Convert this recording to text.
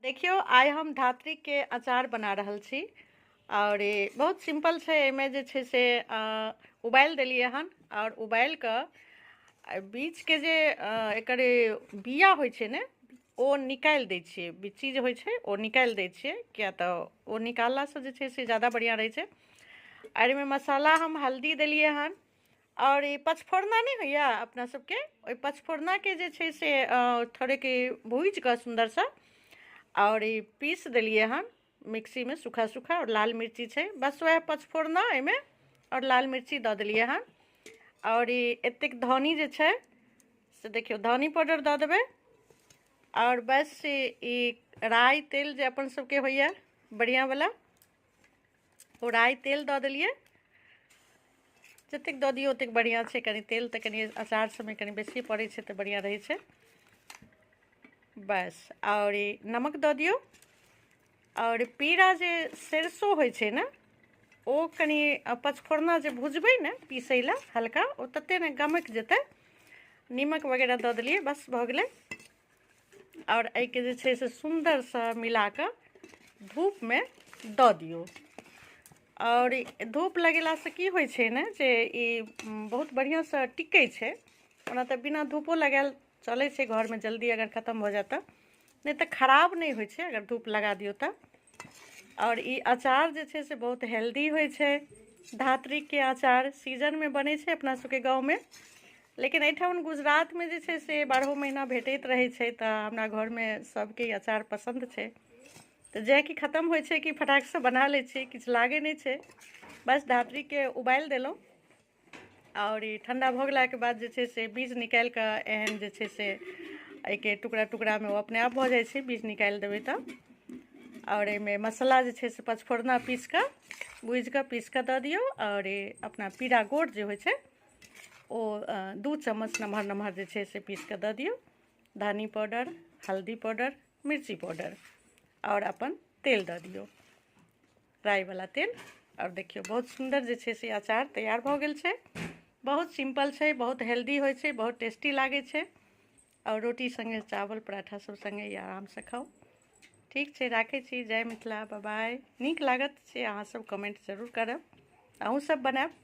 देखियौ आइ हम धात्रीके अचार बना रहल छी आओर बहुत सिम्पल छै। एहिमे जे छै से उबालि देलियै हन आओर उबालि कऽ बीचके जे एकर बिया होइ छै ने ओ निकालि दै छियै, बिच्ची जे होइ छै ओ निकालि दै छियै, किया तऽ ओ निकाललासँ जे छै से ज्यादा बढ़िआँ रहै छै। आओर एहिमे मसाला हम हल्दी देलियै हन आओर ई पचफोरना नहि होइए अपना सबके, ओहि पचफोरनाके जे छै से थोड़ेके भूजि कऽ सुन्दरसँ आओर ई पीस देलियै हन मिक्सीमे सूखा सूखा। आओर लाल मिर्ची छै, बस वएह पचफोरना एहिमे आओर लाल मिर्ची दऽ देलियै हन। आओर ई एतेक धनी जे छै से देखियौ धनी पाउडर दऽ देबै। आओर बस ई राइ तेल जे अपन सबके होइए बढ़िआँवला, ओ राइ तेल दऽ देलियै। जतेक दऽ दियौ ओतेक बढ़िआँ छै। कनि तेल तऽ कनि अचार सबमे कनि बेसी पड़ै छै तऽ बढ़िआँ रहै छै। बस आओर ई नमक दऽ दियौ। आओर पीरा जे सरसो होइ छै ने ओ कनि पचफोरना जे भुजबै ने पीसै लए हल्का, ओ तते ने गमकि जेतै। नीमक वगैरह दऽ देलियै, बस भऽ गेलै। आओर एहिके जे छै से सुन्दरसँ मिलाकऽ धूपमे दऽ दियौ। आओर धूप लगेलासँ की होइ छै ने जे ई बहुत बढ़िआँसँ टिकै छै। ओना तऽ बिना धूपो लगायल चलै छै घरमे, जल्दी अगर खतम भऽ जायत तऽ, नहि तऽ खराब नहि होइ छै अगर धूप लगा दियौ तऽ। आओर ई अचार जे छै से बहुत हेल्दी होइ छै। धात्रीके अचार सीजनमे बनै छै अपना सबके गाँवमे, लेकिन एहिठाम गुजरातमे जे छै से 12 महीना भेटैत रहै छै। तऽ हमरा घरमे सबके ई अचार पसन्द छै, तऽ जेँ कि खतम होइ छै कि फटाकसँ बना लै छियै, किछु लागै नहि छै। बस धात्रीके उबालि देलहुँ आओर ई ठण्डा भऽ गेलाके बाद जे छै से बीज निकालि कऽ एहन जे छै से एहिके टुकड़ा टुकड़ामे ओ अपने आप भऽ जाइ छै बीज निकालि देबै तऽ। आओर एहिमे मसाला जे छै से पचफोरना पीस कऽ भूजि कऽ पीस कऽ दऽ दियौ। आओर अपना पीरा गोट जे होइ छै ओ 2 चम्मच नमहर नमहर जे छै से पीस कऽ दऽ दियौ। धनी पाउडर, हल्दी पाउडर, मिर्ची पाउडर आओर अपन तेल दऽ दियौ, राइवला तेल। आओर देखियौ बहुत सुन्दर जे छै से अचार तैयार भऽ गेल छै। बहुत सिम्पल छै, बहुत हेल्दी होइ छै, बहुत टेस्टी लागै छै। आओर रोटी सङ्गे चावल पराठा सब सङ्गे ई आरामसँ खाउ। ठीक छै, राखै छी। जय मिथिला, बाय। नीक लागत से अहाँ सब कमेंट जरूर करब, अहूँ सब बनायब।